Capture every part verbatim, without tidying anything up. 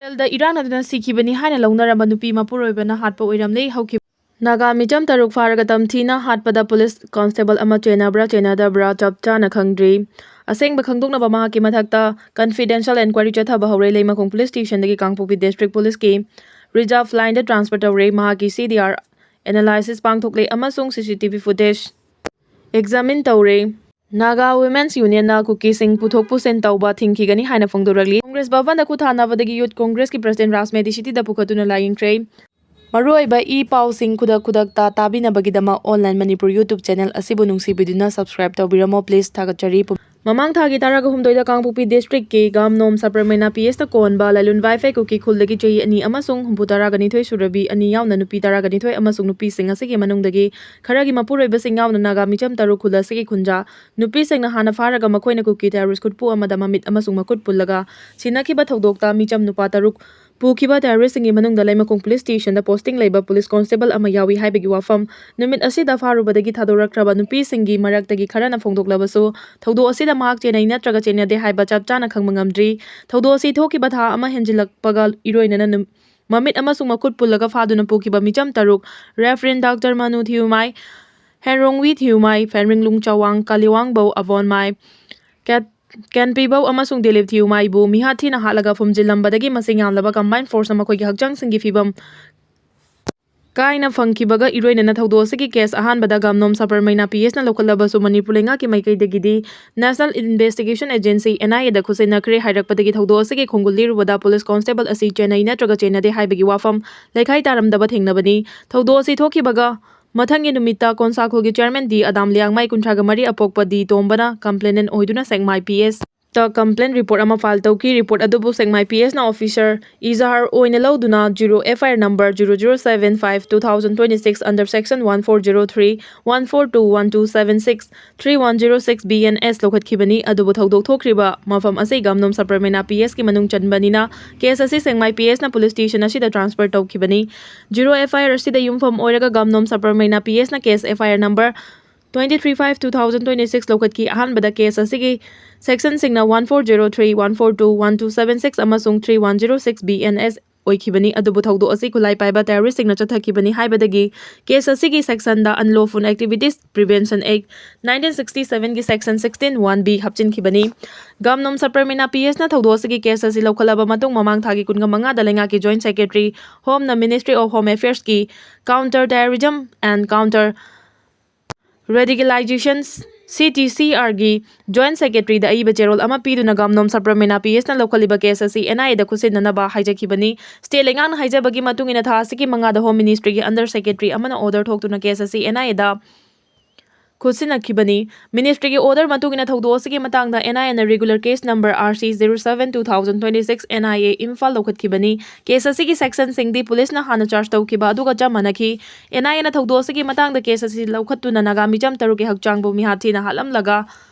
ꯍꯣꯇꯦꯜꯗ ꯏꯔꯥꯛꯅꯗꯨꯅ ꯁꯤꯈꯤꯕꯅꯤ ꯍꯥꯏꯅ ꯂꯧꯅꯔꯝꯕ ꯅꯨꯄꯤ ꯃꯄꯨꯔꯣꯏꯕꯅ ꯍꯥꯠꯄ ꯑꯣꯏꯔꯝꯂꯦ꯫ ꯍꯧꯈꯤꯕ ꯅꯥꯒꯥ ꯃꯤꯆꯝ ꯇꯔꯨꯛ ꯐꯥꯔꯒ ꯇꯝꯊꯤꯅ ꯍꯥꯠꯄꯗ ꯄꯨꯂꯤꯁ ꯀꯣꯟꯁꯇꯦꯕꯜ ꯑꯃ ꯆꯦꯟꯅꯕ꯭ꯔꯥ ꯆꯦꯟꯅꯗꯕ꯭ꯔꯥ ꯆꯞ ꯆꯥꯅ ꯈꯪꯗ꯭ꯔꯤ꯫ ꯑꯁꯦꯡꯕ ꯈꯪꯗꯣꯛꯅꯕ ꯃꯍꯥꯛꯀꯤ ꯃꯊꯛꯇ confidential enquiry ꯆꯠꯊꯕ ꯍꯧꯔꯦ꯫ ꯂꯩꯃꯈꯣꯡ ꯄꯨꯂꯤꯁ ꯁ꯭ꯇꯦꯁꯟꯗꯒꯤ ꯀꯥꯡꯄꯣꯛꯄꯤ ꯗꯤꯁꯇ꯭ꯔꯤꯛ ꯄꯨꯂꯤꯁꯀꯤ ꯔꯤꯖꯥꯔꯚ ꯂꯥꯏꯟꯗ ꯇ꯭ꯔꯥꯟꯁꯐꯔ ꯇꯧꯔꯦ꯫ ꯃꯍꯥꯛꯀꯤ C D R analysis ꯄꯥꯡꯊꯣꯛꯂꯦ ꯑꯃꯁꯨꯡ C C T V footage examine ꯇꯧꯔꯦ꯫ ꯅꯥꯒꯥ ꯋꯨꯃꯦꯟꯁ ꯌꯨꯅꯤꯌꯟꯅ ꯀꯨꯀꯤꯁꯤꯡ ꯄꯨꯊꯣꯛ ꯄꯨꯁꯤꯟ ꯇꯧꯕ ꯊꯤꯡꯈꯤꯒꯅꯤ ꯍꯥꯏꯅ ꯐꯣꯡꯗꯣꯔꯛꯂꯤ꯫ ꯀꯣꯡꯒ꯭ꯔꯦꯁ ꯚꯕꯟꯗ ꯈꯨꯠ ꯊꯥꯅꯕꯗꯒꯤ ꯌꯨꯠ ꯀꯣꯡꯒ꯭ꯔꯦꯁꯀꯤ ꯄ꯭ꯔꯁꯤꯗꯦꯟ ꯔꯥꯖꯃꯦꯙꯤ ꯁꯤꯇꯤꯗ ꯄꯨꯈꯠꯇꯨꯅ ꯂꯥꯏꯌꯦꯡꯈ꯭ꯔꯦ꯫ ꯃꯔꯨꯑꯣꯏꯕ ꯏ ꯄꯥꯎꯁꯤꯡ ꯈꯨꯗꯛ ꯈꯨꯗꯛꯇ ꯇꯥꯕꯤꯅꯕꯒꯤꯗꯃꯛ Online Manipur YouTube channel ꯑꯁꯤꯕꯨ ꯅꯨꯡꯁꯤꯕꯤꯗꯨꯅ subscribe ꯇꯧꯕꯤꯔꯝꯃꯣ please꯫ ꯊꯥꯒꯠꯆꯔꯤ꯫ ꯃꯃꯥꯡ ꯊꯥꯒꯤ ꯇꯔꯥꯒ ꯍꯨꯝꯗꯣꯏꯗ ꯀꯥꯡꯄꯣꯛꯄꯤ ꯗꯤꯁꯇ꯭ꯔꯤꯛꯀꯤ ꯒꯥꯝꯅꯣꯝ ꯁꯕꯔꯃꯩꯅꯥ P S ꯇ ꯀꯣꯟꯕ ꯂꯥꯏꯂꯨꯟ ꯋꯥꯏꯐꯦ ꯀꯨꯀꯤ ꯈꯨꯜꯗꯒꯤ ꯆꯍꯤ ꯑꯅꯤ ꯑꯃꯁꯨꯡ ꯍꯨꯝꯐꯨ ꯇꯔꯥꯒ ꯅꯤꯊꯣꯏ ꯁꯨꯔꯕꯤ ꯑꯅꯤ ꯌꯥꯎꯅ ꯅꯨꯄꯤ ꯇꯔꯥꯒ ꯅꯤꯊꯣꯏ ꯑꯃꯁꯨꯡ ꯅꯨꯄꯤꯁꯤꯡ ꯑꯁꯤꯒꯤ ꯃꯅꯨꯡꯗꯒꯤ ꯈꯔꯒꯤ ꯃꯄꯨꯔꯣꯏꯕꯁꯤꯡ ꯌꯥꯎꯅ ꯅꯥꯒꯥ ꯃꯤꯆꯝ ꯇꯔꯨꯛ ꯈꯨꯜ ꯑꯁꯤꯒꯤ ꯈꯨꯟꯖꯥ ꯅꯨꯄꯤꯁꯤꯡꯅ ꯍꯥꯟꯅ ꯐꯥꯔꯒ ꯃꯈꯣꯏꯅ ꯀꯨꯀꯤ terrorist ꯈꯨꯠꯄꯨ ꯑꯃꯗ ꯃꯃꯤꯠ ꯑꯃꯁꯨꯡ ꯃꯈꯨꯠ ꯄꯨꯜꯂꯒ ꯁꯤꯟꯅꯈꯤꯕ ꯊꯧꯗꯣꯛꯇ ꯃꯤꯆꯝ ꯅꯨꯄꯥ ꯇꯔꯨꯛ ꯄꯨꯈꯤꯕ terroristꯁꯤꯡꯒꯤ ꯃꯅꯨꯡꯗ ꯂꯩꯃꯈꯣꯡ ꯄꯨꯂꯤꯁ ꯁ꯭ꯇꯦꯁꯟꯗ posting ꯂꯩꯕ ꯄꯨꯂꯤꯁ ꯀꯣꯟꯁꯇꯦꯕꯜ ꯑꯃ ꯌꯥꯎꯏ ꯍꯥꯏꯕꯒꯤ ꯋꯥꯐꯝ ꯅꯨꯃꯤꯠ ꯑꯁꯤꯗ ꯐꯥꯔꯨꯕꯗꯒꯤ ꯊꯥꯗꯣꯔꯛꯈ꯭ꯔꯕ ꯅꯨꯄꯤꯁꯤꯡꯒꯤ ꯃꯔꯛꯇꯒꯤ ꯈꯔꯅ ꯐꯣꯡꯗꯣꯛꯂꯕꯁꯨ, ꯊꯧꯗꯣꯛ ꯑꯁꯤꯗ ꯃꯍꯥꯛ ꯆꯦꯟꯅꯩ ꯅꯠꯇ꯭ꯔꯒ ꯆꯦꯟꯅꯗꯦ ꯍꯥꯏꯕ ꯆꯞ ꯆꯥꯅ ꯈꯪꯕ ꯉꯝꯗ꯭ꯔꯤ꯫ ꯊꯧꯗꯣꯛ ꯑꯁꯤ ꯊꯣꯛꯈꯤꯕ ꯊꯥ ꯑꯃ ꯍꯦꯟꯖꯤꯜꯂꯛꯄꯒ ꯏꯔꯣꯏꯅꯅ ꯅꯨ-, ꯃꯃꯤꯠ ꯑꯃꯁꯨꯡ ꯃꯈꯨꯠ ꯄꯨꯜꯂꯒ ꯐꯥꯗꯨꯅ ꯄꯨꯈꯤꯕ ꯃꯤꯆꯝ ꯇꯔꯨꯛ, Reverend Doctor Manu Thiumai, Henrongwi Thiumai, Fenringlung Chawang, Kaliwangbou Avonmai, Kat-, ꯀꯦꯟꯄꯤꯕꯧ ꯑꯃꯁꯨꯡ ꯗꯤꯂꯤꯞ ꯊꯤꯌꯨꯃꯥꯏꯕꯨ ꯃꯤꯍꯥꯠ ꯊꯤꯅ ꯍꯥꯠꯂꯒ ꯐꯨꯝꯖꯤꯜꯂꯝꯕꯗꯒꯤ ꯃꯁꯤꯡ ꯌꯥꯝꯂꯕ combined forceꯅ ꯃꯈꯣꯏꯒꯤ ꯍꯛꯆꯥꯡꯁꯤꯡꯒꯤ ꯐꯤꯕꯝ ꯀꯥꯏꯅ ꯐꯪꯈꯤꯕꯒ ꯏꯔꯣꯏꯅꯅ ꯊꯧꯗꯣꯛ ꯑꯁꯤꯒꯤ case ꯑꯍꯥꯟꯕꯗ ꯒꯥꯝꯅꯣꯝ ꯁꯕꯔꯃꯩꯅꯥ P S ꯅ ꯂꯧꯈꯠꯂꯕꯁꯨ ꯃꯅꯤꯄꯨꯔ ꯂꯩꯉꯥꯛꯀꯤ ꯃꯥꯏꯀꯩꯗꯒꯤꯗꯤ National Investigation Agency, N I A ꯗ ꯈꯨꯠꯁꯤꯟꯅꯈ꯭ꯔꯦ ꯍꯥꯏꯔꯛꯄꯗꯒꯤ ꯊꯧꯗꯣꯛ ꯑꯁꯤꯒꯤ ꯈꯣꯡꯒꯨꯜ ꯂꯤꯔꯨꯕꯗ ꯄꯨꯂꯤꯁ ꯀꯣꯟꯁꯇꯦꯕꯜ ꯑꯁꯤ ꯆꯦꯟꯅꯩ ꯅꯠꯇ꯭ꯔꯒ ꯆꯦꯟꯅꯗꯦ ꯍꯥꯏꯕꯒꯤ ꯋꯥꯐꯝ ꯂꯩꯈꯥꯏ ꯇꯥꯔꯝꯗꯕ ꯊꯦꯡꯅꯕꯅꯤ꯫ ꯊꯧꯗꯣꯛ ꯑꯁꯤ ꯊꯣꯛꯈꯤꯕꯒ ꯃꯊꯪꯒꯤ ꯅꯨꯃꯤꯠꯇ ꯀꯣꯟꯁꯥꯈꯣꯜꯒꯤ chairman ꯗꯤ ꯑꯗꯥꯝ ꯂꯤꯌꯥꯡꯃꯥꯏ, ꯀꯨꯟꯊ꯭ꯔꯥꯒ ꯃꯔꯤ ꯑꯄꯣꯛꯄ ꯗꯤ ꯇꯣꯝꯕꯅ complainant ꯑꯣꯏꯗꯨꯅ ꯁꯦꯛꯃꯥꯏ P S ꯇ complaint report ꯑꯃ file ꯇꯧꯈꯤ꯫ Report ꯑꯗꯨꯕꯨ ꯁꯦꯛꯃꯥꯏ P S ꯅ officer ꯏꯖꯍꯥꯔ ꯑꯣꯏꯅ ꯂꯧꯗꯨꯅ zero F I R number zero zero seven five two thousand twenty six under section one four zero three, one four two, one two seven six, three one zero six B N S ꯂꯧꯈꯠꯈꯤꯕꯅꯤ꯫ ꯑꯗꯨꯕꯨ ꯊꯧꯗꯣꯛ ꯊꯣꯛꯈ꯭ꯔꯤꯕ ꯃꯐꯝ ꯑꯁꯤ ꯒꯥꯝꯅꯣꯝ ꯁꯕꯔꯃꯩꯅꯥ P S ꯀꯤ ꯃꯅꯨꯡ ꯆꯟꯕꯅꯤꯅ case ꯑꯁꯤ ꯁꯦꯛꯃꯥꯏ P S ꯅ police station ꯑꯁꯤꯗ transfer ꯇꯧꯈꯤꯕꯅꯤ꯫ Zero F I R ꯑꯁꯤꯗ ꯌꯨꯝꯐꯝ ꯑꯣꯏꯔꯒ ꯒꯥꯝꯅꯣꯝ ꯁꯕꯔꯃꯩꯅꯥ P S ꯅ case F I R number twenty three five two thousand twenty six ꯂꯧꯈꯠꯈꯤ꯫ ꯑꯍꯥꯟꯕꯗ case ꯑꯁꯤꯒꯤ sectionꯁꯤꯡꯅ one four zero three, one four two, one two seven six ꯑꯃꯁꯨꯡ three one zero six B N S ꯑꯣꯏꯈꯤꯕꯅꯤ꯫ ꯑꯗꯨꯕꯨ ꯊꯧꯗꯣꯛ ꯑꯁꯤ ꯈꯨꯠꯂꯥꯏ ꯄꯥꯏꯕ terroristꯁꯤꯡꯅ ꯆꯠꯊꯈꯤꯕꯅꯤ ꯍꯥꯏꯕꯗꯒꯤ case ꯑꯁꯤꯒꯤ sectionꯗ Unlawful Activities Prevention Act nineteen sixty sevenꯒꯤ section sixteen one B ꯍꯥꯞꯆꯤꯟꯈꯤꯕꯅꯤ꯫ ꯒꯥꯝꯅꯣꯝ ꯁꯕꯔꯃꯤꯅꯥ P Sꯅ ꯊꯧꯗꯣꯛ ꯑꯁꯤꯒꯤ case ꯑꯁꯤ ꯂꯧꯈꯠꯂꯕ ꯃꯇꯨꯡ, ꯃꯃꯥꯡ ꯊꯥꯒꯤ ꯀꯨꯟꯃꯉꯥꯗ ꯂꯩꯉꯥꯛꯀꯤ Joint Secretary Homeꯅ Ministry of Home Affairsꯀꯤ Counter Terrorism and Counter Radicalization, C T C Rꯒꯤ Joint Secretaryꯗ ꯑꯏꯕ ꯆꯦꯔꯣꯜ ꯑꯃ ꯄꯤꯗꯨꯅ ꯒꯥꯝꯅꯣꯝ ꯁꯕꯔꯃꯤꯅꯥ P Sꯅ ꯂꯧꯈꯠꯂꯤꯕ case ꯑꯁꯤ N I Aꯗ ꯈꯨꯠꯁꯤꯟꯅꯅꯕ ꯍꯥꯏꯖꯈꯤꯕꯅꯤ꯫ State ꯂꯩꯉꯥꯛꯅ ꯍꯥꯏꯖꯕꯒꯤ ꯃꯇꯨꯡ ꯏꯟꯅ, ꯊꯥ ꯑꯁꯤꯒꯤ ꯃꯉꯥꯗ Home Ministryꯒꯤ Under Secretary ꯑꯃꯅ order ꯊꯣꯛꯇꯨꯅ case ꯑꯁꯤ N I Aꯗ ꯈꯨꯠꯁꯤꯟꯅꯈꯤꯕꯅꯤ꯫ Ministryꯒꯤ order ꯃꯇꯨꯡ ꯏꯟꯅ ꯊꯧꯗꯣꯛ ꯑꯁꯤꯒꯤ ꯃꯇꯥꯡꯗ N I Aꯅ regular case number R C zero seven two thousand twenty six N I A Imphal ꯂꯧꯈꯠꯈꯤꯕꯅꯤ꯫ Case ꯑꯁꯤꯒꯤ sectionꯁꯤꯡꯗꯤ policeꯅ ꯍꯥꯟꯅ charge ꯇꯧꯈꯤꯕ ꯑꯗꯨꯒ ꯆꯞ ꯃꯥꯟꯅꯈꯤ꯫ N I Aꯅ ꯊꯧꯗꯣꯛ ꯑꯁꯤꯒꯤ ꯃꯇꯥꯡꯗ case ꯑꯁꯤ ꯂꯧꯈꯠꯇꯨꯅ ꯅꯥꯒꯥ ꯃꯤꯆꯝ ꯇꯔꯨꯛꯀꯤ ꯍꯛꯆꯥꯡꯕꯨ ꯃꯤꯍꯥꯠ ꯊꯤꯅ ꯍꯥꯠꯂꯝꯂꯒ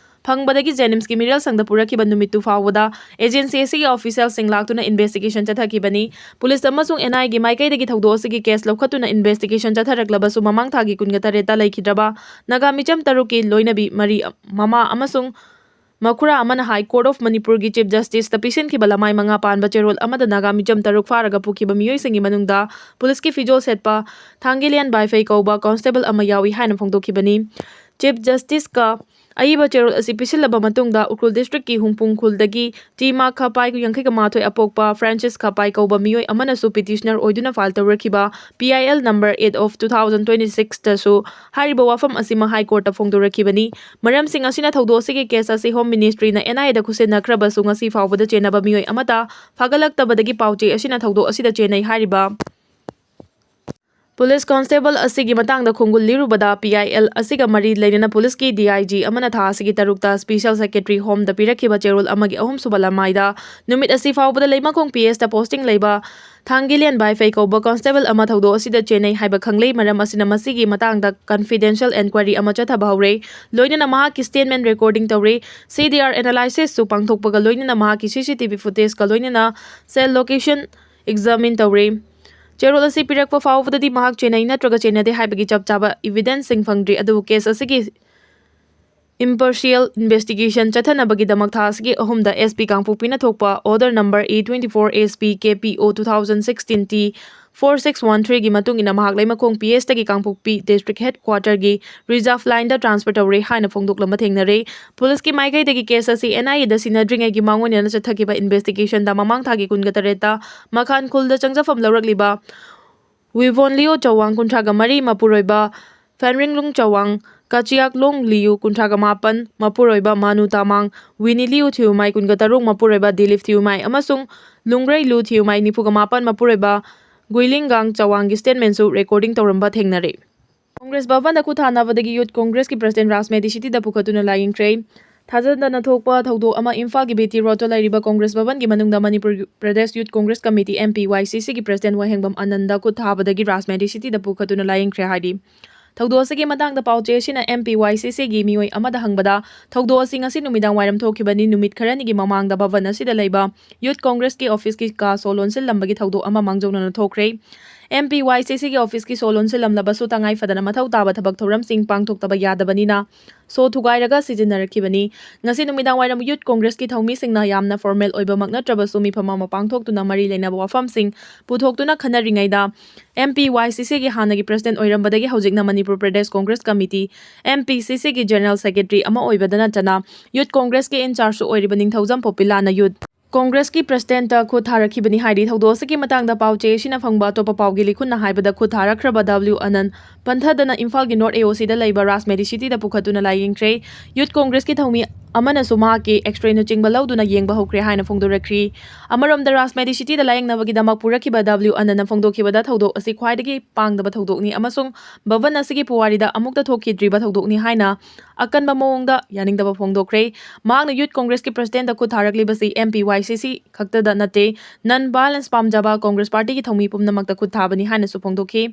ꯐꯪꯕꯗꯒꯤ JNIMSꯀꯤ ꯃꯤꯔꯦꯜ ꯁꯪꯗ ꯄꯨꯔꯛꯈꯤꯕ ꯅꯨꯃꯤꯠꯇꯨ ꯐꯥꯎꯕꯗ agency ꯑꯁꯤꯒꯤ officialꯁꯤꯡ ꯂꯥꯛꯇꯨꯅ investigation ꯆꯠꯊꯈꯤꯕꯅꯤ꯫ Police ꯑꯃꯁꯨꯡ N I Aꯒꯤ ꯃꯥꯏꯀꯩꯗꯒꯤ ꯊꯧꯗꯣꯛ ꯑꯁꯤꯒꯤ case ꯂꯧꯈꯠꯇꯨꯅ investigation ꯆꯠꯊꯔꯛꯂꯕꯁꯨ, ꯃꯃꯥꯡ ꯊꯥꯒꯤ ꯀꯨꯟꯒ ꯇꯔꯦꯠꯇ ꯂꯩꯈꯤꯗ꯭ꯔꯕ ꯅꯥꯒꯥ ꯃꯤꯆꯝ ꯇꯔꯨꯛꯀꯤ ꯂꯣꯏꯅꯕꯤ ꯃꯔꯤ, ꯃꯃꯥ ꯑꯃꯁꯨꯡ ꯃꯈꯨꯔꯥ ꯑꯃꯅ High Court of ꯃꯅꯤꯄꯨꯔꯒꯤ Chief Justiceꯇ ꯄꯤꯁꯤꯟꯈꯤꯕ ꯂꯃꯥꯏ ꯃꯉꯥ ꯄꯥꯟꯕ ꯆꯦꯔꯣꯜ ꯑꯃꯗ ꯅꯥꯒꯥ ꯃꯤꯆꯝ ꯇꯔꯨꯛ ꯐꯥꯔꯒ ꯄꯨꯈꯤꯕ ꯃꯤꯑꯣꯏꯁꯤꯡꯒꯤ ꯃꯅꯨꯡꯗ policeꯀꯤ ꯐꯤꯖꯣꯜ ꯁꯦꯠꯄ ꯊꯥꯡꯒꯤꯂꯤꯌꯥꯟ ꯕꯥꯏꯐꯩ ꯀꯧꯕ constable ꯑꯃ ꯌꯥꯎꯏ ꯍꯥꯏꯅ ꯐꯣꯡꯗꯣꯛꯈꯤꯕꯅꯤ꯫ Chief Justiceꯀ ꯑꯏꯕ ꯆꯦꯔꯣꯜ ꯑꯁꯤ ꯄꯤꯁꯤꯜꯂꯕ ꯃꯇꯨꯡꯗ, ꯎꯈ꯭ꯔꯨꯜ districtꯀꯤ ꯍꯨꯝꯄꯨꯡ ꯈꯨꯜꯗꯒꯤ ꯇꯤꯃꯥ ꯈꯄꯥꯏ ꯌꯥꯡꯈꯩꯒ ꯃꯥꯊꯣꯏ ꯑꯄꯣꯛꯄ Francis ꯈꯄꯥꯏ ꯀꯧꯕ ꯃꯤꯑꯣꯏ ꯑꯃꯅꯁꯨ petitioner ꯑꯣꯏꯗꯨꯅ file ꯇꯧꯔꯛꯈꯤꯕ P I L number eight of two thousand twenty sixꯇꯁꯨ ꯍꯥꯏꯔꯤꯕ ꯋꯥꯐꯝ ꯑꯁꯤꯃꯛ High Courtꯇ ꯐꯣꯡꯗꯣꯔꯛꯈꯤꯕꯅꯤ꯫ ꯃꯔꯝꯁꯤꯡ ꯑꯁꯤꯅ ꯊꯧꯗꯣꯛ ꯑꯁꯤꯒꯤ case ꯑꯁꯤ Home Ministryꯅ N I Aꯗ ꯈꯨꯠꯁꯤꯟꯅꯈ꯭ꯔꯕꯁꯨ, ꯉꯁꯤ ꯐꯥꯎꯕꯗ ꯆꯦꯟꯅꯕ ꯃꯤꯑꯣꯏ ꯑꯃꯠꯇ ꯐꯥꯒꯠꯂꯛꯇꯕꯗꯒꯤ ꯄꯥꯎꯆꯦ ꯑꯁꯤꯅ ꯊꯧꯗꯣꯛ ꯑꯁꯤꯗ ꯆꯦꯟꯅꯩ ꯍꯥꯏꯔꯤꯕ police constable ꯑꯁꯤꯒꯤ ꯃꯇꯥꯡꯗ ꯈꯣꯡꯒꯨꯜ ꯂꯤꯔꯨꯕꯗ, P I L ꯑꯁꯤꯒ ꯃꯔꯤ ꯂꯩꯅꯅ policeꯀꯤ D I G ꯑꯃꯅ ꯊꯥ ꯑꯁꯤꯒꯤ ꯇꯔꯨꯛꯇ Special Secretary Homeꯗ ꯄꯤꯔꯛꯈꯤꯕ ꯆꯦꯔꯣꯜ ꯑꯃꯒꯤ ꯑꯍꯨꯝꯁꯨꯕ ꯂꯃꯥꯏꯗ ꯅꯨꯃꯤꯠ ꯑꯁꯤ ꯐꯥꯎꯕꯗ ꯂꯩꯃꯈꯣꯡ P Sꯇ posting ꯂꯩꯕ ꯊꯥꯡꯒꯤꯂꯤꯌꯥꯟ ꯕꯥꯏꯐꯩ ꯀꯧꯕ constable ꯑꯃ ꯊꯧꯗꯣꯛ ꯑꯁꯤꯗ ꯆꯦꯟꯅꯩ ꯍꯥꯏꯕ ꯈꯪꯂꯦ꯫ ꯃꯔꯝ ꯑꯁꯤꯅ ꯃꯁꯤꯒꯤ ꯃꯇꯥꯡꯗ confidential enquiry ꯑꯃ ꯆꯠꯊꯕ ꯍꯧꯔꯦ꯫ ꯂꯣꯏꯅꯅ ꯃꯍꯥꯛꯀꯤ statement recording ꯇꯧꯔꯦ꯫ C D R analysisꯁꯨ ꯄꯥꯡꯊꯣꯛꯄꯒ ꯂꯣꯏꯅꯅ ꯃꯍꯥꯛꯀꯤ C C T V footageꯀ ꯂꯣꯏꯅꯅ cell location examine ꯇꯧꯔꯦ꯫ ꯆꯦꯔꯣꯜ ꯑꯁꯤ ꯄꯤꯔꯛꯄ ꯐꯥꯎꯕꯗꯗꯤ ꯃꯍꯥꯛ ꯆꯦꯟꯅꯩ ꯅꯠꯇ꯭ꯔꯒ ꯆꯦꯟꯅꯗꯦ ꯍꯥꯏꯕꯒꯤ ꯆꯞ ꯆꯥꯕ evidence ꯁꯤꯡ ꯐꯪꯗ꯭ꯔꯤ, ꯑꯗꯨꯕꯨ case ꯑꯁꯤꯒꯤ impartial investigation ꯆꯠꯊꯅꯕꯒꯤꯗꯃꯛ ꯊꯥ ꯑꯁꯤꯒꯤ ꯑꯍꯨꯝꯗ S P ꯀꯥꯡꯄꯣꯛꯄꯤꯅ ꯊꯣꯛꯄ order number A twenty four S P K P O two thousand sixteen T four six one three ꯒꯤ ꯃꯇꯨꯡ ꯏꯟꯅ ꯃꯍꯥꯛ ꯂꯩꯃꯈꯣꯡ P S ꯇꯒꯤ ꯀꯥꯡꯄꯣꯛꯄꯤ district headquarter ꯒꯤ reserve line ꯗ transfer ꯇꯧꯔꯦ ꯍꯥꯏꯅ ꯐꯣꯡꯗꯣꯛꯂꯝꯕ ꯊꯦꯡꯅꯔꯦ꯫ Police ꯀꯤ ꯃꯥꯏꯀꯩꯗꯒꯤ case ꯑꯁꯤ N I A ꯗ ꯁꯤꯟꯅꯗ꯭ꯔꯤꯉꯩꯒꯤ ꯃꯥꯡꯑꯣꯏꯅꯅ ꯆꯠꯊꯈꯤꯕ investigation ꯗ ꯃꯃꯥꯡ ꯊꯥꯒꯤ ꯀꯨꯟꯒ ꯇꯔꯦꯠꯇ ꯃꯈꯥꯟ ꯈꯨꯜꯗ ꯆꯪꯖꯐꯝ ꯂꯧꯔꯛꯂꯤꯕ ꯋꯤꯕꯣꯟ ꯂꯤꯌꯨ ꯆꯋꯥꯡ ꯀꯨꯟꯊ꯭ꯔꯥꯒ ꯃꯔꯤ, ꯃꯄꯨꯔꯣꯏꯕ ꯐꯦꯟꯔꯤꯡꯂꯨꯡ ꯆꯋꯥꯡ, ꯀꯆꯤꯌꯥꯛꯂꯣꯡ ꯂꯤꯌꯨ ꯀꯨꯟꯊ꯭ꯔꯥꯒ ꯃꯥꯄꯟ, ꯃꯄꯨꯔꯣꯏꯕ ꯃꯥꯅꯨ ꯇꯥꯃꯥꯡ, ꯋꯤꯅꯤ ꯂꯤꯌꯨ ꯊꯤꯌꯨꯃꯥꯏ ꯀꯨꯟꯒ ꯇꯔꯨꯛ, ꯃꯄꯨꯔꯣꯏꯕ ꯗꯤꯂꯤꯞ ꯊꯤꯌꯨꯃꯥꯏ ꯑꯃꯁꯨꯡ ꯂꯨꯡꯒ꯭ꯔꯩ ꯂꯨ ꯊꯤꯌꯨꯃꯥꯏ ꯅꯤꯐꯨꯒ ꯃꯥꯄꯟ, ꯃꯄꯨꯔꯣꯏꯕ ꯒꯨꯏꯂꯤꯡꯒꯥꯡ ꯆꯋꯥꯡꯒꯤ statement ꯁꯨ recording ꯇꯧꯔꯝꯕ ꯊꯦꯡꯅꯔꯦ꯫ Congress ꯚꯕꯟꯗ ꯈꯨꯠ ꯊꯥꯅꯕꯗꯒꯤ Youth Congress ꯀꯤ President ꯔꯥꯖ ꯃꯦꯙꯤ ꯁꯤꯇꯤꯗ ꯄꯨꯈꯠꯇꯨꯅ ꯂꯥꯏꯌꯦꯡꯈ꯭ꯔꯦ꯫ ꯊꯥꯖꯗꯅ ꯊꯣꯛꯄ ꯊꯧꯗꯣꯛ ꯑꯃ ꯏꯝꯐꯥꯜꯒꯤ ꯕꯤ ꯇꯤ ꯔꯣꯗꯇ ꯂꯩꯔꯤꯕ Congress ꯚꯕꯟꯒꯤ ꯃꯅꯨꯡꯗ Manipur Pradesh Youth Congress Committee, M P Y C C ꯒꯤ President ꯋꯥꯍꯦꯡꯕꯝ ꯑꯅꯟꯗ ꯈꯨꯠ ꯊꯥꯕꯗꯒꯤ ꯔꯥꯖ ꯃꯦꯙꯤ ꯁꯤꯇꯤꯗ ꯄꯨꯈꯠꯇꯨꯅ ꯂꯥꯏꯌꯦꯡꯈ꯭ꯔꯦ ꯍꯥꯏꯔꯤ꯫ ꯊꯧꯗꯣꯛ ꯑꯁꯤꯒꯤ ꯃꯇꯥꯡꯗ ꯄꯥꯎꯆꯦ ꯑꯁꯤꯅ M P Y C C ꯒꯤ ꯃꯤꯑꯣꯏ ꯑꯃꯗ ꯍꯪꯕꯗ, ꯊꯧꯗꯣꯛ ꯑꯁꯤ ꯉꯁꯤ ꯅꯨꯃꯤꯗꯥꯡ ꯋꯥꯏꯔꯝ ꯊꯣꯛꯈꯤꯕꯅꯤ, ꯅꯨꯃꯤꯠ ꯈꯔꯅꯤꯒꯤ ꯃꯃꯥꯡꯗ ꯚꯕꯟ ꯑꯁꯤꯗ ꯂꯩꯕ Youth Congress ꯀꯤ office ꯀꯤ ꯀꯥ ꯁꯣ ꯂꯣꯟꯁꯤꯜꯂꯝꯕꯒꯤ ꯊꯧꯗꯣꯛ ꯑꯃ ꯃꯥꯡꯖꯧꯅꯅ ꯊꯣꯛꯈ꯭ꯔꯦ꯫ M P Y C C ꯒꯤ office ꯀꯤ ꯁꯣ ꯂꯣꯟꯁꯤꯜꯂꯝꯂꯕꯁꯨ ꯇꯉꯥꯏ ꯐꯗꯅ ꯃꯊꯧ ꯇꯥꯕ ꯊꯕꯛ ꯊꯧꯔꯝꯁꯤꯡ ꯄꯥꯡꯊꯣꯛꯇꯕ ꯌꯥꯗꯕꯅꯤꯅ ꯁꯣ ꯊꯨꯒꯥꯏꯔꯒ ꯁꯤꯖꯤꯟꯅꯔꯛꯈꯤꯕꯅꯤ꯫ ꯉꯁꯤ ꯅꯨꯃꯤꯗꯥꯡ ꯋꯥꯏꯔꯝ Youth Congress ꯀꯤ ꯊꯧꯃꯤꯁꯤꯡꯅ ꯌꯥꯝꯅ formal ꯑꯣꯏꯕꯃꯛ ꯅꯠꯇ꯭ꯔꯕꯁꯨ ꯃꯤꯐꯝ ꯑꯃ ꯄꯥꯡꯊꯣꯛꯇꯨꯅ ꯃꯔꯤ ꯂꯩꯅꯕ ꯋꯥꯐꯝꯁꯤꯡ ꯄꯨꯊꯣꯛꯇꯨꯅ ꯈꯟꯅꯔꯤꯉꯩꯗ, M P Y C C ꯒꯤ ꯍꯥꯟꯅꯒꯤ President ꯑꯣꯏꯔꯝꯕꯗꯒꯤ ꯍꯧꯖꯤꯛꯅ Manipur Pradesh Congress Committee, M P C C ꯒꯤ General Secretary ꯑꯃ ꯑꯣꯏꯕꯗ ꯅꯠꯇꯅ Youth Congress ꯀꯤ in charge ꯁꯨ ꯑꯣꯏꯔꯤꯕ ꯅꯤꯡꯊꯧꯖꯝ ꯄꯣꯄꯤꯂꯥꯅ Youth Congress ꯀꯤ President ꯇ ꯈꯨꯠ ꯊꯥꯔꯛꯈꯤꯕꯅꯤ ꯍꯥꯏꯔꯤ꯫ ꯊꯧꯗꯣꯛ ꯑꯁꯤꯒꯤ ꯃꯇꯥꯡꯗ ꯄꯥꯎꯆꯦ ꯑꯁꯤꯅ ꯐꯪꯕ ꯑꯇꯣꯞꯄ ꯄꯥꯎꯒꯤ ꯂꯤꯈꯨꯟꯅ ꯍꯥꯏꯕꯗ, ꯈꯨꯠ ꯊꯥꯔꯛꯈ꯭ꯔꯕ W ꯑꯅꯟ ꯄꯟꯊꯗꯅ ꯏꯝꯐꯥꯜꯒꯤ North A O C ꯗ ꯂꯩꯕ ꯔꯥꯖ ꯃꯦꯙꯤ ꯁꯤꯇꯤꯗ ꯄꯨꯈꯠꯇꯨꯅ ꯂꯥꯏꯌꯦꯡꯈ꯭ꯔꯦ꯫ Youth Congress ꯀꯤ ꯊꯧꯃꯤ ꯑꯃꯅꯁꯨ ꯃꯍꯥꯛꯀꯤ X-ray ꯅꯆꯤꯡꯕ ꯂꯧꯗꯨꯅ ꯌꯦꯡꯕ ꯍꯧꯈ꯭ꯔꯦ ꯍꯥꯏꯅ ꯐꯣꯡꯗꯣꯔꯛꯈ꯭ꯔꯤ꯫ ꯑꯃꯔꯣꯝꯗ ꯔꯥꯖ ꯃꯦꯙꯤ ꯁꯤꯇꯤꯗ ꯂꯥꯌꯦꯡꯅꯕꯒꯤꯗꯃꯛ ꯄꯨꯔꯛꯈꯤꯕ W ꯑꯅꯟꯅ ꯐꯣꯡꯗꯣꯛꯈꯤꯕꯗ, ꯊꯧꯗꯣꯛ ꯑꯁꯤ ꯈ꯭ꯋꯥꯏꯗꯒꯤ ꯄꯥꯡꯗꯕ ꯊꯧꯗꯣꯛꯅꯤ ꯑꯃꯁꯨꯡ ꯚꯕꯟ ꯑꯁꯤꯒꯤ ꯄꯨꯋꯥꯔꯤꯗ ꯑꯃꯨꯛꯇ ꯊꯣꯛꯈꯤꯗ꯭ꯔꯤꯕ ꯊꯧꯗꯣꯛꯅꯤ ꯍꯥꯏꯅ ꯑꯀꯟꯕ ꯃꯑꯣꯡꯗ ꯌꯥꯅꯤꯡꯗꯕ ꯐꯣꯡꯗꯣꯛꯈ꯭ꯔꯦ꯫ ꯃꯍꯥꯛꯅ Youth Congress ꯀꯤ President ꯇ ꯈꯨꯠ ꯊꯥꯔꯛꯂꯤꯕꯁꯤ M P Y C C ꯈꯛꯇꯗ ꯅꯠꯇꯦ, non violence ꯄꯥꯝꯖꯕ Congress Party ꯒꯤ ꯊꯧꯃꯤ ꯄꯨꯝꯅꯃꯛꯇ ꯈꯨꯠ ꯊꯥꯕꯅꯤ ꯍꯥꯏꯅꯁꯨ ꯐꯣꯡꯗꯣꯛꯈꯤ꯫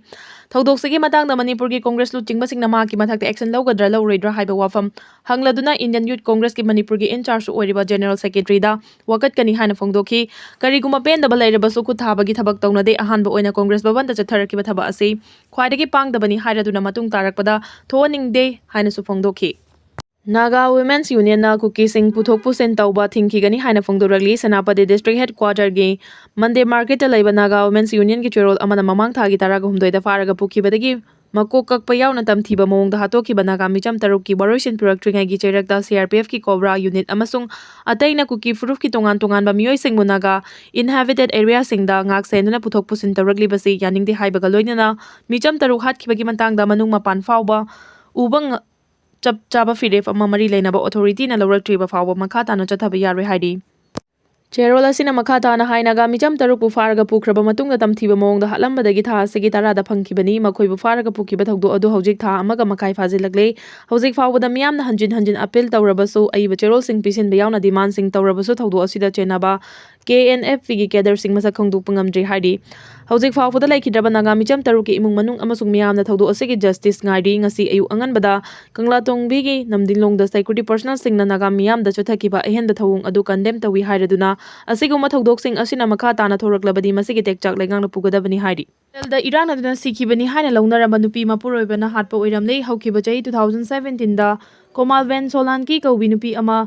ꯊꯧꯗꯣꯛꯁꯤꯒꯤ ꯃꯇꯥꯡꯗ ꯃꯅꯤꯄꯨꯔꯒꯤ ꯀꯣꯡꯒ꯭ꯔꯦꯁ ꯂꯨꯆꯤꯡꯕꯁꯤꯡꯅ ꯃꯍꯥꯛꯀꯤ ꯃꯊꯛꯇ action ꯂꯧꯒꯗ꯭ꯔꯥ ꯂꯧꯔꯣꯏꯗ꯭ꯔꯥ ꯍꯥꯏꯕ ꯋꯥꯐꯝ ꯍꯪꯂꯗꯨꯅ Indian Youth Congressꯀꯤ ꯃꯅꯤꯄꯨꯔꯒꯤ in chargeꯁꯨ ꯑꯣꯏꯔꯤꯕ General Secretaryꯗ ꯋꯥꯀꯠꯀꯅꯤ ꯍꯥꯏꯅ ꯐꯣꯡꯗꯣꯛꯈꯤ꯫ ꯀꯔꯤꯒꯨꯝꯕ ꯄꯦꯟꯗꯕ ꯂꯩꯔꯕꯁꯨ ꯈꯨꯠ ꯊꯥꯕꯒꯤ ꯊꯕꯛ ꯇꯧꯅꯗꯦ꯫ ꯑꯍꯥꯟꯕ ꯑꯣꯏꯅ ꯀꯣꯡꯒ꯭ꯔꯦꯁ ꯚꯕꯟꯗ ꯆꯠꯊꯔꯛꯈꯤꯕ ꯊꯕꯛ ꯑꯁꯤ ꯈ꯭ꯋꯥꯏꯗꯒꯤ ꯄꯥꯡꯗꯕꯅꯤ ꯍꯥꯏꯔꯗꯨꯅ ꯃꯇꯨꯡ ꯇꯥꯔꯛꯄꯗ ꯊꯣꯛꯍꯟꯅꯤꯡꯗꯦ ꯍꯥꯏꯅꯁꯨ ꯐꯣꯡꯗꯣꯛꯈꯤ꯫ Naga Women's Unionꯅ ꯀꯨꯀꯤꯁꯤꯡ ꯄꯨꯊꯣꯛ ꯄꯨꯁꯤꯟ ꯇꯧꯕ ꯊꯤꯡꯈꯤꯒꯅꯤ ꯍꯥꯏꯅ ꯐꯣꯡꯗꯣꯔꯛꯂꯤ꯫ ꯁꯦꯅꯥꯄꯇꯤ district headquarterꯒꯤ Monday marketꯇ ꯂꯩꯕ Naga Women's Unionꯒꯤ ꯆꯦꯔꯣꯜ ꯑꯃꯅ ꯃꯃꯥꯡ ꯊꯥꯒꯤ ꯇꯔꯥꯒ ꯍꯨꯝꯗꯣꯏꯗ ꯐꯥꯔꯒ ꯄꯨꯈꯤꯕꯗꯒꯤ ꯃꯀꯣꯛ ꯀꯛꯄ ꯌꯥꯎꯅ ꯇꯝꯊꯤꯕ ꯃꯑꯣꯡꯗ ꯍꯥꯠꯇꯣꯛꯈꯤꯕ ꯅꯥꯒꯥ ꯃꯤꯆꯝ ꯇꯔꯨꯛꯀꯤ ꯋꯥꯔꯣꯏꯁꯤꯟ ꯄꯨꯔꯛꯇ꯭ꯔꯤꯉꯩꯒꯤ ꯆꯩꯔꯛꯇ CRPFꯀꯤ COBRA unit ꯑꯃꯁꯨꯡ ꯑꯇꯩꯅ ꯀꯨꯀꯤ ꯐꯨꯔꯨꯞꯀꯤ ꯇꯣꯉꯥꯟ ꯇꯣꯉꯥꯟꯕ ꯃꯤꯑꯣꯏꯁꯤꯡꯕꯨ ꯅꯥꯒꯥ inhabited areaꯁꯤꯡꯗ ꯉꯥꯛ ꯁꯦꯟꯗꯨꯅ ꯄꯨꯊꯣꯛ ꯄꯨꯁꯤꯟ ꯇꯧꯔꯛꯂꯤꯕꯁꯤ ꯌꯥꯅꯤꯡꯗꯦ ꯍꯥꯏꯕꯒ ꯂꯣꯏꯅꯅ ꯃꯤꯆꯝ ꯇꯔꯨꯛ ꯍꯥꯠꯈꯤꯕꯒꯤ ꯃꯇꯥꯡꯗ ꯃꯅꯨꯡ ꯃꯄꯥꯟ ꯐꯥꯎꯕ ꯎꯕ ꯉ-, ꯆꯞ ꯆꯥꯕ ꯐꯤꯔꯦꯞ ꯑꯃ ꯃꯔꯤ ꯂꯩꯅꯕ authorityꯅ ꯂꯧꯔꯛꯇ꯭ꯔꯤꯕ ꯐꯥꯎꯕ ꯃꯈꯥ ꯇꯥꯅ ꯆꯠꯊꯕ ꯌꯥꯔꯣꯏ ꯍꯥꯏꯔꯤ꯫ ꯆꯦꯔꯣꯜ ꯑꯁꯤꯅ ꯃꯈꯥ ꯇꯥꯅ ꯍꯥꯏ, ꯅꯥꯒꯥ ꯃꯤꯆꯝ ꯇꯔꯨꯛꯄꯨ ꯐꯥꯔꯒ ꯄꯨꯈ꯭ꯔꯕ ꯃꯇꯨꯡꯗ ꯇꯝꯊꯤꯕ ꯃꯑꯣꯡꯗ ꯍꯥꯠꯂꯝꯕꯗꯒꯤ ꯊꯥ ꯑꯁꯤꯒꯤ ꯇꯔꯥꯗ ꯐꯪꯈꯤꯕꯅꯤ꯫ ꯃꯈꯣꯏꯕꯨ ꯐꯥꯔꯒ ꯄꯨꯈꯤꯕ ꯊꯧꯗꯣꯛ ꯑꯗꯨ ꯍꯧꯖꯤꯛ ꯊꯥ ꯑꯃꯒ ꯃꯈꯥꯏ ꯐꯥꯖꯤꯜꯂꯛꯂꯦ꯫ ꯍꯧꯖꯤꯛ ꯐꯥꯎꯕꯗ ꯃꯤꯌꯥꯝꯅ ꯍꯟꯖꯤꯟ ꯍꯟꯖꯤꯟ appeal ꯇꯧꯔꯕꯁꯨ, ꯑꯏꯕ ꯆꯦꯔꯣꯜꯁꯤꯡ ꯄꯤꯁꯤꯟꯕ ꯌꯥꯎꯅ demandꯁꯤꯡ ꯇꯧꯔꯕꯁꯨ ꯊꯧꯗꯣꯛ ꯑꯁꯤꯗ ꯆꯦꯟꯅꯕ KNFPꯒꯤ cadreꯁꯤꯡ ꯃꯁꯛ ꯈꯪꯗꯣꯛꯄ ꯉꯝꯗ꯭ꯔꯤ ꯍꯥꯏꯔꯤ꯫ ꯍꯧꯖꯤꯛ ꯐꯥꯎꯕꯗ ꯂꯩꯈꯤꯗ꯭ꯔꯕ ꯅꯥꯒꯥ ꯃꯤꯆꯝ ꯇꯔꯨꯛꯀꯤ ꯏꯃꯨꯡ ꯃꯅꯨꯡ ꯑꯃꯁꯨꯡ ꯃꯤꯌꯥꯝꯅ ꯊꯧꯗꯣꯛ ꯑꯁꯤꯒꯤ justice ꯉꯥꯏꯔꯤ꯫ ꯉꯁꯤ ꯑꯌꯨꯛ ꯑꯉꯟꯕꯗ ꯀꯪꯂꯥꯇꯣꯡꯕꯤꯒꯤ ꯅꯝꯗꯤꯡꯂꯣꯡꯗ security personnelꯁꯤꯡꯅ ꯅꯥꯒꯥ ꯃꯤꯌꯥꯝꯗ ꯆꯠꯊꯈꯤꯕ ꯑꯍꯦꯟꯕ ꯊꯧꯑꯣꯡ ꯑꯗꯨ condemn ꯇꯧꯏ ꯍꯥꯏꯔꯗꯨꯅ, ꯑꯁꯤꯒꯨꯝꯕ ꯊꯧꯗꯣꯛꯁꯤꯡ ꯑꯁꯤꯅ ꯃꯈꯥ ꯇꯥꯅ ꯊꯣꯔꯛꯂꯕꯗꯤ ꯃꯁꯤꯒꯤ ꯇꯦꯛꯆꯥꯛ ꯂꯩꯉꯥꯛꯅ ꯄꯨꯒꯗꯕꯅꯤ ꯍꯥꯏꯔꯤ꯫ ꯗ ꯏꯔꯥꯛꯅꯗꯨꯅ ꯁꯤꯈꯤꯕꯅꯤ ꯍꯥꯏꯅ ꯂꯧꯅꯔꯝꯕ ꯅꯨꯄꯤ ꯃꯄꯨꯔꯣꯏꯕꯅ ꯍꯥꯠꯄ ꯑꯣꯏꯔꯝꯂꯦ꯫ ꯍꯧꯈꯤꯕ ꯆꯍꯤ two thousand seventeenꯗ ꯀꯣꯃꯥꯜꯕꯦꯟ ꯁꯣꯂꯥꯟꯀꯤ ꯀꯧꯕꯤ ꯅꯨꯄꯤ ꯑꯃ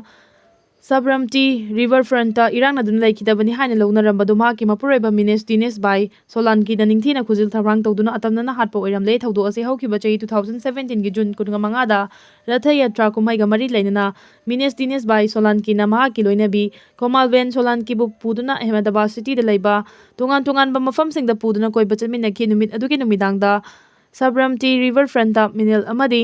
ꯁꯕꯔꯝꯇꯤ river frontꯇ ꯏꯔꯥꯛꯅꯗꯨꯅ ꯂꯩꯈꯤꯗꯕꯅꯤ ꯍꯥꯏꯅ ꯂꯧꯅꯔꯝꯕꯗꯨ ꯃꯍꯥꯛꯀꯤ ꯃꯄꯨꯔꯣꯏꯕ ꯃꯤꯅꯦꯁ ꯗꯤꯅꯦꯁ ꯕꯥꯏ ꯁꯣꯂꯥꯟꯀꯤꯅ ꯅꯤꯡꯊꯤꯅ ꯈꯨꯖꯤꯜ ꯊꯧꯔꯥꯡ ꯇꯧꯗꯨꯅ ꯑꯇꯝꯅꯅ ꯍꯥꯠꯄ ꯑꯣꯏꯔꯝꯂꯦ꯫ ꯊꯧꯗꯣꯛ ꯑꯁꯤ ꯍꯧꯈꯤꯕ ꯆꯍꯤ two thousand seventeenꯒꯤ June ꯀꯨꯟꯃꯉꯥꯗ ꯔꯊ ꯌꯥꯇ꯭ꯔꯥ ꯀꯨꯝꯍꯩꯒ ꯃꯔꯤ ꯂꯩꯅꯅ ꯃꯤꯅꯦꯁ ꯗꯤꯅꯦꯁ ꯕꯥꯏ ꯁꯣꯂꯥꯟꯀꯤꯅ ꯃꯍꯥꯛꯀꯤ ꯂꯣꯏꯅꯕꯤ ꯀꯣꯃꯥꯜꯕꯦꯟ ꯁꯣꯂꯥꯟꯀꯤꯕꯨ ꯄꯨꯗꯨꯅ ꯑꯍꯃꯦꯗꯕꯥꯗ cityꯗ ꯂꯩꯕ ꯇꯣꯉꯥꯟ ꯇꯣꯉꯥꯟꯕ ꯃꯐꯝꯁꯤꯡꯗ ꯄꯨꯗꯨꯅ ꯀꯣꯏꯕ ꯆꯠꯃꯤꯟꯅꯈꯤ꯫ ꯅꯨꯃꯤꯠ ꯑꯗꯨꯒꯤ ꯅꯨꯃꯤꯗꯥꯡꯗ ꯁꯕꯔꯝꯇꯤ river frontꯇ ꯃꯤꯅꯦꯜ ꯑꯃꯗꯤ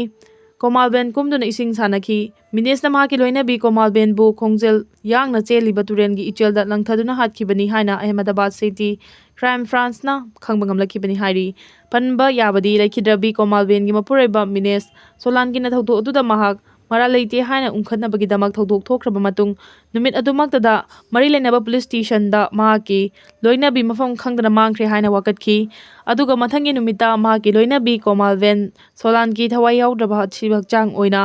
ꯀꯣꯃꯥꯜꯕꯦꯟ ꯀꯨꯝꯗꯨꯅ ꯏꯁꯤꯡ ꯁꯥꯟꯅꯈꯤ꯫ ꯃꯤꯅꯦꯁꯅ ꯃꯍꯥꯛꯀꯤ ꯂꯣꯏꯅꯕꯤ ꯀꯣꯃꯥꯜꯕꯦꯟꯕꯨ ꯈꯣꯡꯖꯦꯜ ꯌꯥꯡꯅ ꯆꯦꯜꯂꯤꯕ ꯇꯨꯔꯦꯜꯒꯤ ꯏꯆꯦꯜꯗ ꯂꯪꯊꯗꯨꯅ ꯍꯥꯠꯈꯤꯕꯅꯤ ꯍꯥꯏꯅ ꯑꯍꯃꯦꯗꯕꯥꯗ city crime branchꯅ ꯈꯪꯕ ꯉꯝꯂꯛꯈꯤꯕꯅꯤ ꯍꯥꯏꯔꯤ꯫ ꯄꯟꯕ ꯌꯥꯕꯗꯤ ꯂꯩꯈꯤꯗ꯭ꯔꯕꯤ ꯀꯣꯃꯥꯜꯕꯦꯟꯒꯤ ꯃꯄꯨꯔꯣꯏꯕ ꯃꯤꯅꯦꯁ ꯁꯣꯂꯥꯟꯀꯤꯅ ꯊꯧꯗꯣꯛ ꯑꯗꯨꯗ ꯃꯍꯥꯛ ꯃꯔꯥꯜ ꯂꯩꯇꯦ ꯍꯥꯏꯅ ꯎꯪꯈꯠꯅꯕꯒꯤꯗꯃꯛ ꯊꯧꯗꯣꯛ ꯊꯣꯛꯈ꯭ꯔꯕ ꯃꯇꯨꯡ, ꯅꯨꯃꯤꯠ ꯑꯗꯨꯃꯛꯇꯗ ꯃꯔꯤ ꯂꯩꯅꯕ ꯄꯨꯂꯤꯁ ꯁ꯭ꯇꯦꯁꯟꯗ ꯃꯍꯥꯛꯀꯤ ꯂꯣꯏꯅꯕꯤ ꯃꯐꯝ ꯈꯪꯗꯅ ꯃꯥꯡꯈ꯭ꯔꯦ ꯍꯥꯏꯅ ꯋꯥꯀꯠꯈꯤ꯫ ꯑꯗꯨꯒ ꯃꯊꯪꯒꯤ ꯅꯨꯃꯤꯠꯇ ꯃꯍꯥꯛꯀꯤ ꯂꯣꯏꯅꯕꯤ ꯀꯣꯃꯥꯜ ꯚꯦꯟ ꯁꯣꯂꯥꯟꯀꯤ ꯊꯋꯥꯏ ꯌꯥꯎꯗ꯭ꯔꯕ ꯑꯁꯤꯕ ꯍꯛꯆꯥꯡ ꯑꯣꯏꯅ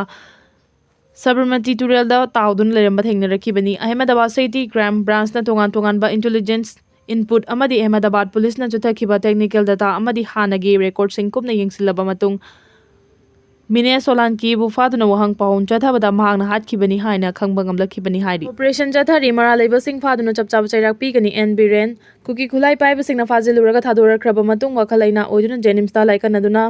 ꯁꯕꯔꯃꯇꯤ ꯇꯨꯔꯦꯜꯗ ꯇꯥꯎꯗꯨꯅ ꯂꯩꯔꯝꯕ ꯊꯦꯡꯅꯔꯛꯈꯤꯕꯅꯤ꯫ ꯑꯍꯃꯦꯗꯕꯥꯗ ꯁꯤꯇꯤ ꯀ꯭ꯔꯥꯏꯝ ꯕ꯭ꯔꯥꯟꯆꯅ ꯇꯣꯉꯥꯟ ꯇꯣꯉꯥꯟꯕ ꯏꯟꯇꯦꯂꯤꯖꯦꯟꯁ ꯏꯟꯄꯨꯠ ꯑꯃꯗꯤ ꯑꯍꯃꯦꯗꯕꯥꯗ ꯄꯨꯂꯤꯁꯅ ꯆꯠꯊꯈꯤꯕ ꯇꯦꯛꯅꯤꯀꯦꯜ ꯗꯇꯥ ꯑꯃꯗꯤ ꯍꯥꯟꯅꯒꯤ ꯔꯦꯀꯣꯔꯗꯁꯤꯡ ꯀꯨꯞꯅ ꯌꯦꯡꯁꯤꯜꯂꯕ ꯃꯇꯨꯡ, ꯃꯤꯅꯦ ꯁꯣꯂꯥꯟꯀꯤꯕꯨ ꯐꯥꯗꯨꯅ ꯋꯥꯍꯪ ꯄꯥꯎꯍꯨꯝ ꯆꯠꯊꯕꯗ ꯃꯍꯥꯛꯅ ꯍꯥꯠꯈꯤꯕꯅꯤ ꯍꯥꯏꯅ ꯈꯪꯕ ꯉꯝꯂꯛꯈꯤꯕꯅꯤ ꯍꯥꯏꯔꯤ꯫ ꯑꯣꯄꯔꯦꯁꯟ ꯆꯠꯊꯔꯤ, ꯃꯔꯥꯜ ꯂꯩꯕꯁꯤꯡ ꯐꯥꯗꯨꯅ ꯆꯞ ꯆꯥꯕ ꯆꯩꯔꯥꯛ ꯄꯤꯒꯅꯤ꯫ ꯑꯦꯟ ꯕꯤꯔꯦꯟ, ꯀꯨꯀꯤ ꯈꯨꯠꯂꯥꯏ ꯄꯥꯏꯕꯁꯤꯡꯅ ꯐꯥꯖꯤꯜꯂꯨꯔꯒ ꯊꯥꯗꯣꯔꯛꯈ꯭ꯔꯕ ꯃꯇꯨꯡ, ꯋꯥꯈꯜ ꯂꯩꯅꯥ ꯑꯣꯏꯗꯨꯅ ꯖꯦꯅꯤꯝꯁꯇ ꯂꯥꯏꯀꯠꯅꯗꯨꯅ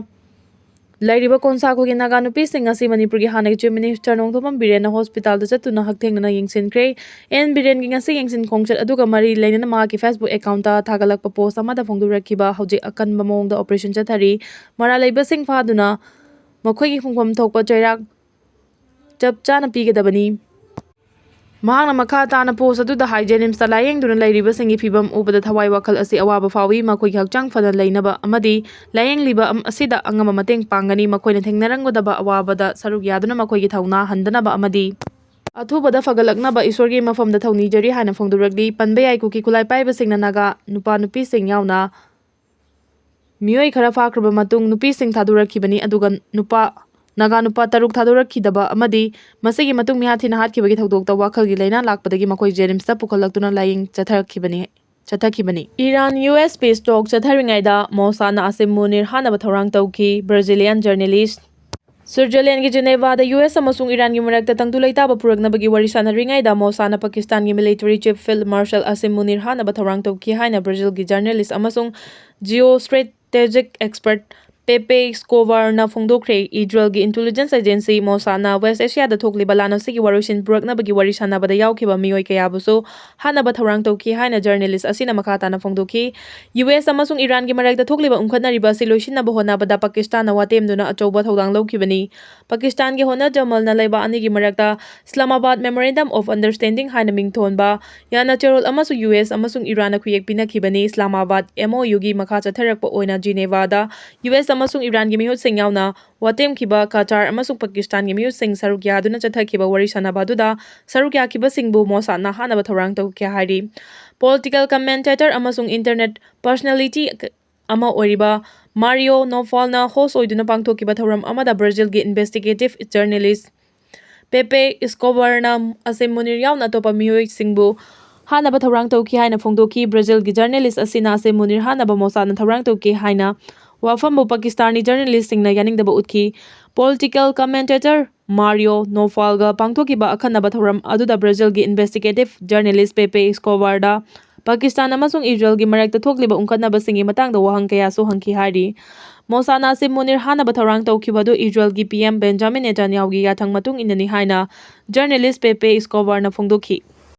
ꯂꯩꯔꯤꯕ ꯀꯣꯟꯁꯥ ꯈꯨꯜꯒꯤ ꯅꯥꯒꯥ ꯅꯨꯄꯤꯁꯤꯡ ꯑꯁꯤ ꯃꯅꯤꯄꯨꯔꯒꯤ ꯍꯥꯟꯅꯒꯤ ꯆꯤꯐ ꯃꯤꯅꯤꯁꯇꯔ ꯅꯣꯡꯊꯣꯝꯕꯝ ꯕꯤꯔꯦꯟꯅ ꯍꯣꯁꯄꯤꯇꯥꯜꯗ ꯆꯠꯇꯨꯅ ꯍꯛꯊꯦꯡꯅꯅ ꯌꯦꯡꯁꯤꯟꯈ꯭ꯔꯦ꯫ ꯑꯦꯟ ꯕꯤꯔꯦꯟꯒꯤ ꯉꯁꯤ ꯌꯦꯡꯁꯤꯟ ꯈꯣꯡꯆꯠ ꯑꯗꯨꯒ ꯃꯔꯤ ꯂꯩꯅꯅ ꯃꯍꯥꯛꯀꯤ ꯐꯦꯁꯕꯨꯛ ꯑꯦꯀꯥꯎꯟꯇ ꯊꯥꯒꯠꯂꯛꯄ ꯄꯣꯁ ꯑꯃꯗ ꯐꯣꯡꯗꯣꯔꯛꯈꯤꯕ ꯍꯧꯖꯤꯛ ꯑꯀꯟꯕ ꯃꯑꯣꯡꯗ ꯑꯣꯄꯔꯦꯁꯟ ꯆꯠꯊꯔꯤ, ꯃꯔꯥꯜ ꯂꯩꯕꯁꯤꯡ ꯐꯥꯗꯨꯅ ꯃꯈꯣꯏꯒꯤ ꯐꯪꯐꯝ ꯊꯣꯛꯄ ꯆꯩꯔꯥꯛ ꯆꯞ ꯆꯥꯅ ꯄꯤꯒꯗꯕꯅꯤ꯫ ꯃꯍꯥꯛꯅ ꯃꯈꯥ ꯇꯥꯅ ꯄꯣꯁ ꯑꯗꯨꯗ ꯍꯥꯏ, ꯖꯦꯅꯤꯝꯁꯇ ꯂꯥꯌꯦꯡꯗꯨꯅ ꯂꯩꯔꯤꯕꯁꯤꯡꯒꯤ ꯐꯤꯚꯝ ꯎꯕꯗ ꯊꯋꯥꯏ ꯋꯥꯈꯜ ꯑꯁꯤ ꯑꯋꯥꯕ ꯐꯥꯎꯏ꯫ ꯃꯈꯣꯏꯒꯤ ꯍꯛꯆꯥꯡ ꯐꯅ ꯂꯩꯅꯕ ꯑꯃꯗꯤ ꯂꯥꯌꯦꯡꯂꯤꯕ ꯑꯝ-, ꯑꯁꯤꯗ ꯑꯉꯝꯕ ꯃꯇꯦꯡ ꯄꯥꯡꯒꯅꯤ꯫ ꯃꯈꯣꯏꯅ ꯊꯦꯡꯅꯔꯝꯒꯗꯕ ꯑꯋꯥꯕꯗ ꯁꯔꯨꯛ ꯌꯥꯗꯨꯅ ꯃꯈꯣꯏꯒꯤ ꯊꯧꯅꯥ ꯍꯟꯗꯅꯕ ꯑꯃꯗꯤ ꯑꯊꯨꯕꯗ ꯐꯒꯠꯂꯛꯅꯕ ꯏꯁꯣꯔꯒꯤ ꯃꯐꯝꯗ ꯊꯧꯅꯤꯖꯔꯤ ꯍꯥꯏꯅ ꯐꯣꯡꯗꯣꯔꯛꯂꯤ꯫ ꯄꯟꯕ ꯌꯥꯏ, ꯀꯨꯀꯤ ꯈꯨꯠꯂꯥꯏ ꯄꯥꯏꯕꯁꯤꯡꯅ ꯅꯥꯒꯥ ꯅꯨꯄꯥ ꯅꯨꯄꯤꯁꯤꯡ ꯌꯥꯎꯅ ꯃꯤꯑꯣꯏ ꯈꯔ ꯐꯥꯈ꯭ꯔꯕ ꯃꯇꯨꯡ, ꯅꯨꯄꯤꯁꯤꯡ ꯊꯥꯗꯣꯔꯛꯈꯤꯕꯅꯤ, ꯑꯗꯨꯒ ꯅꯨꯄꯥ, ꯅꯥꯒꯥ ꯅꯨꯄꯥ ꯇꯔꯨꯛ ꯊꯥꯗꯣꯔꯛꯈꯤꯗꯕ ꯑꯃꯗꯤ ꯃꯁꯤꯒꯤ ꯃꯇꯨꯡ ꯃꯤꯍꯥꯠ ꯊꯤꯅ ꯍꯥꯠꯈꯤꯕꯒꯤ ꯊꯧꯗꯣꯛꯇ ꯋꯥꯈꯜꯒꯤ ꯂꯥꯏꯅꯥ ꯂꯥꯛꯄꯗꯒꯤ ꯃꯈꯣꯏ ꯖꯦꯅꯤꯝꯁꯇ ꯄꯨꯈꯠꯂꯛꯇꯨꯅ ꯂꯥꯌꯦꯡ ꯆꯠꯊꯔꯛꯈꯤꯕꯅꯤ, ꯆꯠꯊꯈꯤꯕꯅꯤ꯫ ꯏꯔꯥꯟ ꯌꯨ ꯑꯦꯁ ꯄꯤꯁ ꯇꯣꯛ ꯆꯠꯊꯔꯤꯉꯩꯗ ꯃꯣꯁꯥꯅ ꯑꯁꯤꯝ ꯃꯨꯅꯤꯔ ꯍꯥꯠꯅꯕ ꯊꯧꯔꯥꯡ ꯇꯧꯈꯤ꯫ ꯕ꯭ꯔꯥꯖꯤꯂꯤꯌꯥꯟ ꯖꯔꯅꯦꯂꯤꯁ꯫ ꯁ꯭ꯋꯤꯠꯖꯔꯂꯦꯟꯒꯤ ꯖꯦꯅꯦꯚꯥꯗ ꯌꯨ ꯑꯦꯁ ꯑꯃꯁꯨꯡ ꯏꯔꯥꯟꯒꯤ ꯃꯔꯛꯇ ꯇꯪꯗꯨ ꯂꯩꯇꯥꯕ ꯄꯨꯔꯛꯅꯕꯒꯤ ꯋꯥꯔꯤ ꯁꯥꯟꯅꯔꯤꯉꯩꯗ ꯃꯣꯁꯥꯅ ꯄꯥꯀꯤꯁꯇꯥꯟꯒꯤ ꯃꯤꯂꯤꯇꯔꯤ ꯆꯤꯐ ꯐꯤꯜꯗ ꯃꯥꯔꯁꯜ ꯑꯁꯤꯝ ꯃꯨꯅꯤꯔ ꯍꯥꯠꯅꯕ ꯊꯧꯔꯥꯡ ꯇꯧꯈꯤ ꯍꯥꯏꯅ ꯕ꯭ꯔꯥꯖꯤꯜꯒꯤ ꯖꯔꯅꯦꯂꯤꯁ ꯑꯃꯁꯨꯡ Jio ꯁ꯭ꯇ꯭ꯔꯦꯇꯦꯖꯤꯛ expert ꯄꯦꯄꯦ ꯁ꯭ꯀꯣꯕꯥꯔꯅ ꯐꯣꯡꯗꯣꯛꯈ꯭ꯔꯦ꯫ ꯏꯖꯔꯦꯜꯒꯤ intelligence agency ꯃꯣꯁꯥꯗꯅ west ꯑꯦꯁꯤꯌꯥꯗ ꯊꯣꯛꯂꯤꯕ ꯂꯥꯟ ꯑꯁꯤꯒꯤ ꯋꯥꯔꯣꯏꯁꯤꯟ ꯄꯨꯔꯛꯅꯕꯒꯤ ꯋꯥꯔꯤ ꯁꯥꯟꯅꯕꯗ ꯌꯥꯎꯈꯤꯕ ꯃꯤꯑꯣꯏ ꯀꯌꯥꯕꯨꯁꯨ ꯍꯥꯠꯅꯕ ꯊꯧꯔꯥꯡ ꯇꯧꯈꯤ ꯍꯥꯏꯅ ꯖꯔꯅꯦꯂꯤꯁ ꯑꯁꯤꯅ ꯃꯈꯥ ꯇꯥꯅ ꯐꯣꯡꯗꯣꯛꯈꯤ꯫ ꯌꯨ ꯑꯦꯁ ꯑꯃꯁꯨꯡ ꯏꯔꯥꯟꯒꯤ ꯃꯔꯛꯇ ꯊꯣꯛꯂꯤꯕ ꯎꯪꯈꯠꯅꯔꯤꯕ ꯑꯁꯤ ꯂꯣꯏꯁꯤꯟꯅꯕ ꯍꯣꯠꯅꯕꯗ ꯄꯥꯀꯤꯁꯇꯥꯟꯅ ꯋꯥꯇꯦꯝꯗꯨꯅ ꯑꯆꯧꯕ ꯊꯧꯗꯥꯡ ꯂꯧꯈꯤꯕꯅꯤ꯫ ꯄꯥꯀꯤꯁꯇꯥꯟꯒꯤ ꯍꯣꯅꯔ ꯖꯃꯜꯅ ꯂꯩꯕꯥꯛ ꯑꯅꯤꯒꯤ ꯃꯔꯛꯇ ꯏꯁꯂꯥꯃꯥꯕꯥꯗ ꯃꯦꯃꯣꯔꯦꯟꯗꯝ ꯑꯣꯐ ꯑꯟꯗꯔꯁ꯭ꯇꯦꯟꯗꯤꯡ ꯍꯥꯏꯅ ꯃꯤꯡꯊꯣꯟꯕ ꯌꯥꯅ ꯆꯦꯔꯣꯜ ꯑꯃꯁꯨ ꯌꯨ ꯑꯦꯁ ꯑꯃꯁꯨꯡ ꯏꯔꯥꯟꯅ ꯈꯨꯌꯦꯛ ꯄꯤꯅꯈꯤꯕꯅꯤ꯫ ꯏꯁꯂꯥꯃꯥꯕꯥꯗ ꯑꯦꯝ ꯑꯣ ꯌꯨꯒꯤ ꯃꯈꯥ ꯆꯠꯊꯔꯛꯄ ꯑꯣꯏꯅ ꯖꯤꯅꯦꯚꯥꯗ ꯌꯨ ꯑꯦꯁ ꯑꯃꯁꯨꯡ ꯏꯔꯥꯟꯒꯤ ꯃꯤꯍꯨꯠꯁꯤꯡ ꯌꯥꯎꯅ ꯋꯥꯇꯦꯝꯈꯤꯕ ꯀꯇꯥꯔ ꯑꯃꯁꯨꯡ ꯄꯥꯀꯤꯁꯇꯥꯟꯒꯤ ꯃꯤꯍꯨꯠꯁꯤꯡ ꯁꯔꯨꯛ ꯌꯥꯗꯨꯅ ꯆꯠꯊꯈꯤꯕ ꯋꯥꯔꯤ ꯁꯥꯟꯅꯕ ꯑꯗꯨꯗ ꯁꯔꯨꯛ ꯌꯥꯈꯤꯕꯁꯤꯡꯕꯨ ꯃꯣꯁꯥꯗꯅ ꯍꯥꯠꯅꯕ ꯊꯧꯔꯥꯡ ꯇꯧꯈꯤ ꯍꯥꯏꯔꯤ꯫ Political commentator ꯑꯃꯁꯨꯡ internet personality ꯑꯃ ꯑꯣꯏꯔꯤꯕ ꯃꯥꯔꯤꯑꯣ ꯅꯣꯐꯥꯜꯅ host ꯑꯣꯏꯗꯨꯅ ꯄꯥꯡꯊꯣꯛꯈꯤꯕ ꯊꯧꯔꯝ ꯑꯃꯗ ꯕ꯭ꯔꯥꯖꯤꯜꯒꯤ investigative journalist ꯄꯦꯄꯦ ꯏꯁꯀꯣꯕꯥꯔꯅ ꯑꯁꯦꯝ ꯃꯨꯅꯤꯔ ꯌꯥꯎꯅ ꯑꯇꯣꯞꯄ ꯃꯤꯑꯣꯏꯁꯤꯡꯕꯨ ꯍꯥꯠꯅꯕ ꯊꯧꯔꯥꯡ ꯇꯧꯈꯤ ꯍꯥꯏꯅ ꯐꯣꯡꯗꯣꯛꯈꯤ꯫ ꯕ꯭ꯔꯥꯖꯤꯜꯒꯤ journalist ꯑꯁꯤꯅ ꯑꯁꯦꯝ ꯃꯨꯅꯤꯔ ꯍꯥꯠꯅꯕ ꯃꯣꯁꯥꯗꯅ ꯊꯧꯔꯥꯡ ꯇꯧꯈꯤ ꯍꯥꯏꯅ ꯋꯥꯐꯝꯕꯨ ꯄꯥꯀꯤꯁꯇꯥꯅꯤ journalistꯁꯤꯡꯅ ꯌꯥꯅꯤꯡꯗꯕ ꯎꯠꯈꯤ꯫ Political commentator ꯃꯥꯔꯤꯑꯣ ꯅꯣꯐꯥꯜꯒ ꯄꯥꯡꯊꯣꯛꯈꯤꯕ ꯑꯈꯟꯅꯕ ꯊꯧꯔꯝ ꯑꯗꯨꯗ ꯕ꯭ꯔꯥꯖꯤꯜꯒꯤ investigative journalist ꯄꯦꯄꯦ ꯏꯁꯀꯣꯕꯥꯔꯗ ꯄꯥꯀꯤꯁꯇꯥꯟ ꯑꯃꯁꯨꯡ ꯏꯖꯔꯦꯜꯒꯤ ꯃꯔꯛꯇ ꯊꯣꯛꯂꯤꯕ ꯎꯪꯈꯠꯅꯕꯁꯤꯡꯒꯤ ꯃꯇꯥꯡꯗ ꯋꯥꯍꯪ ꯀꯌꯥꯁꯨ ꯍꯪꯈꯤ ꯍꯥꯏꯔꯤ꯫ ꯃꯣꯁꯥꯗꯅ ꯑꯁꯦꯝ ꯃꯨꯅꯤꯔ ꯍꯥꯠꯅꯕ ꯊꯧꯔꯥꯡ ꯇꯧꯈꯤꯕ ꯑꯗꯨ ꯏꯖꯔꯦꯜꯒꯤ P M ꯕꯦꯟꯖꯥꯃꯤꯟ ꯅꯦꯇꯥꯟꯌꯥꯍꯨꯒꯤ ꯌꯥꯊꯪ ꯃꯇꯨꯡ ꯏꯟꯅꯅꯤ ꯍꯥꯏꯅ journalist ꯄꯦꯄꯦ ꯏꯁꯀꯣꯕꯥꯔꯅ ꯐꯣꯡꯗꯣꯛꯈꯤ꯫